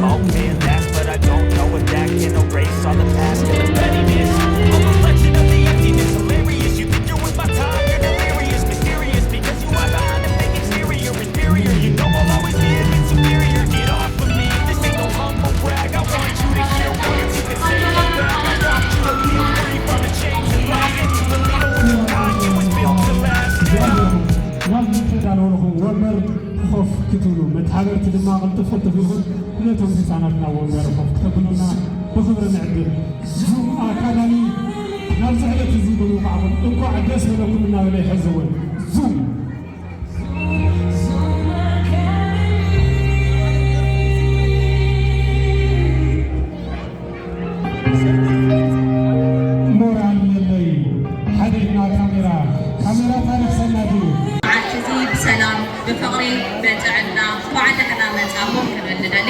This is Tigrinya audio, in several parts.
All man laughs, but I don't know if that can erase all the past and the pettiness. A reflection of the emptiness, hilarious. You think you're worth my time, you're delirious, mysterious, because you hide behind a fake exterior, inferior. You know I'll always be a bit superior. Get off of me, this ain't no humble brag. I want you to hear words you can say them back. I want you to be free from the chains and lies that you believe. When you die, you was built to last. Yeah. ናብ ዝተዳለወልኹም ወንበር ኮፍ ክትብሉ፣ መተሓበርቲ ድማ ቅልጥፍ ቅልጥፍ ኢልኩም ነቶም ህፃናት ናብ ወንበር ኮፍ ክተብሉና ብኽብሪ ንዕድም። ዙም ኣካዳሚ ናብዚ ዕለት እዚ ብምብቃዕኩም እንኳዕ ደስ በለኩም እናበለ ይሕዝውን። ዙም ሞራል የለይ። ሓደግና ካሜራ፣ ካሜራ ታሪኽ ሰናዱ። መዓልቲ እዚ ብሰላም፣ ብፍቕሪ፣ ብጥዕና እንኳዕ ደሕና መጻኹም ክንብል ንደሊ።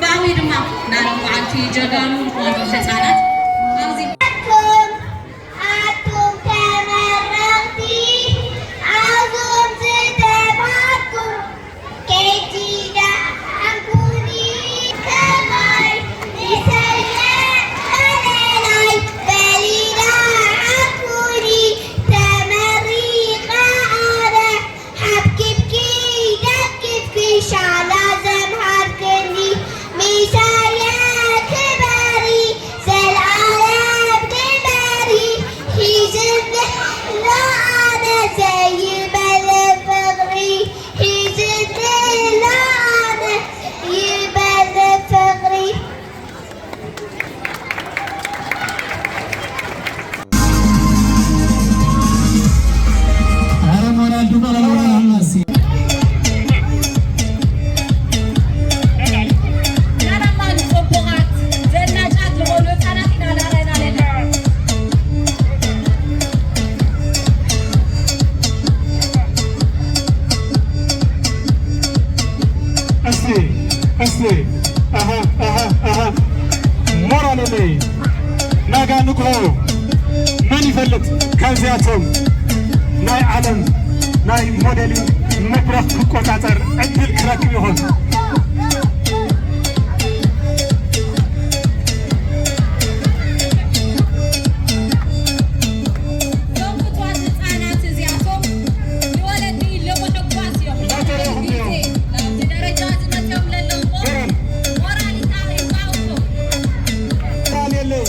ብዓብዩ ድማ ናይዚ መዓልቲ ጀጋኑ ዝኾኑ ህጻናት ኣብዚ ኣቱም ተመረቕቲ፣ ኣብዞም ዝተባህኩም ከይትደሓንኩኒ፣ ከማይ ንሰየ ቀለላይ በሊ ደሓንኩኒ፣ ተመሪቐ ኣነ ሓብኪብኪ ደኪብኪ ሻላ ዘምሃርክኒ፣ ምሳየ ክበሪ ዘልኣለም ንበሪ፣ ሒዝኒ ኣሎ ኣነ ዘይበለ ፍቕሪ፣ ሒዝኒ ኣሎ ኣነ ይበል ፍቕሪ። ኧረ ሞራል ድበላ ሞራል አላሲ። ናባና ንጽቡቓት ዘናጫት ዝኾኑ ህፃናት ኢና ናረና ኣለና። እስቲ እስቲ ኣሃ ኣሃ ኣሃ ሞራለለይ ናጋ ንግሆ መን ይፈልጥ ካብዚኣቶም ናይ ዓለም ናይ ሞዴሊንግ መድረኽ ክቆጻጸር ዕድል ክረክብ ይኾን? እዞም ፍትዋት ህፃናት እዚኣቶም ንወለዲ ለመሐጓስ እዮም። እናተረኹም እዮም። ናብዚ ደረጃ እዚ መፅኦም ለለዉ ሞራል ይካ-፣ ይካውኩም። ሞራል የለይ።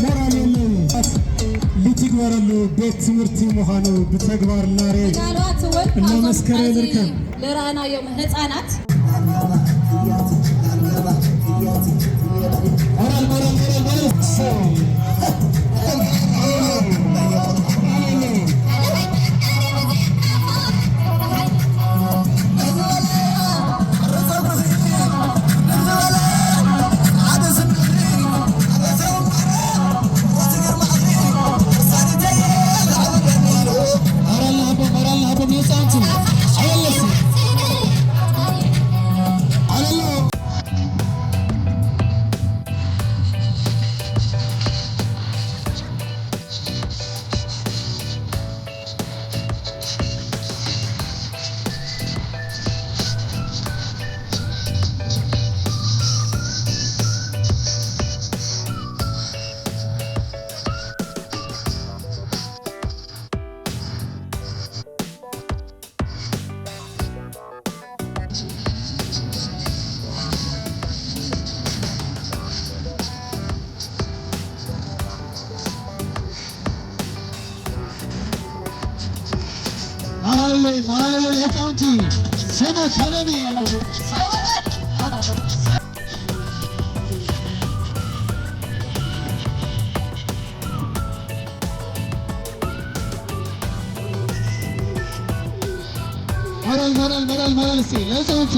ሞራል የለይ። ልትግበረሉ ቤት ትምህርቲ ምዃኑ ብተግባር እናረየ ተጋሩ እውን እናመስከረ ካብዞም ይርከብ። ዝረኣናዮም ህፃናት ማራለይ ማራለይ ህፃውንቲ ሰነ ሰነኒ መረል መረል መረል መረል እስቲ ለህፃውንቲ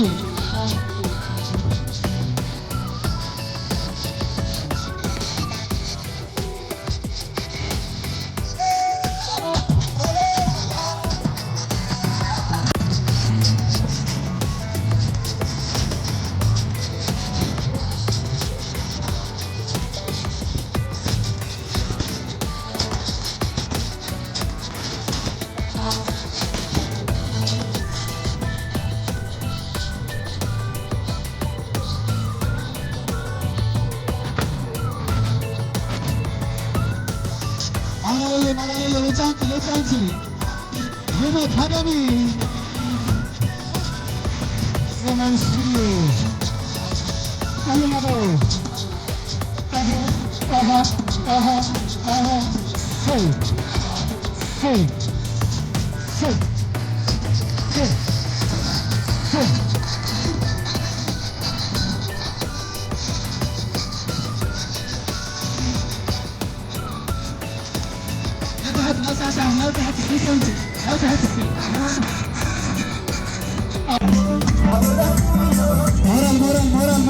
Magalele, Lecanti, Lecanti. Remo Academy. Remo Studio. Ayo, Mabo. Aha, aha, aha, aha. Hey. Hey. Hey. Hey. Hey. Moral, moral, moral.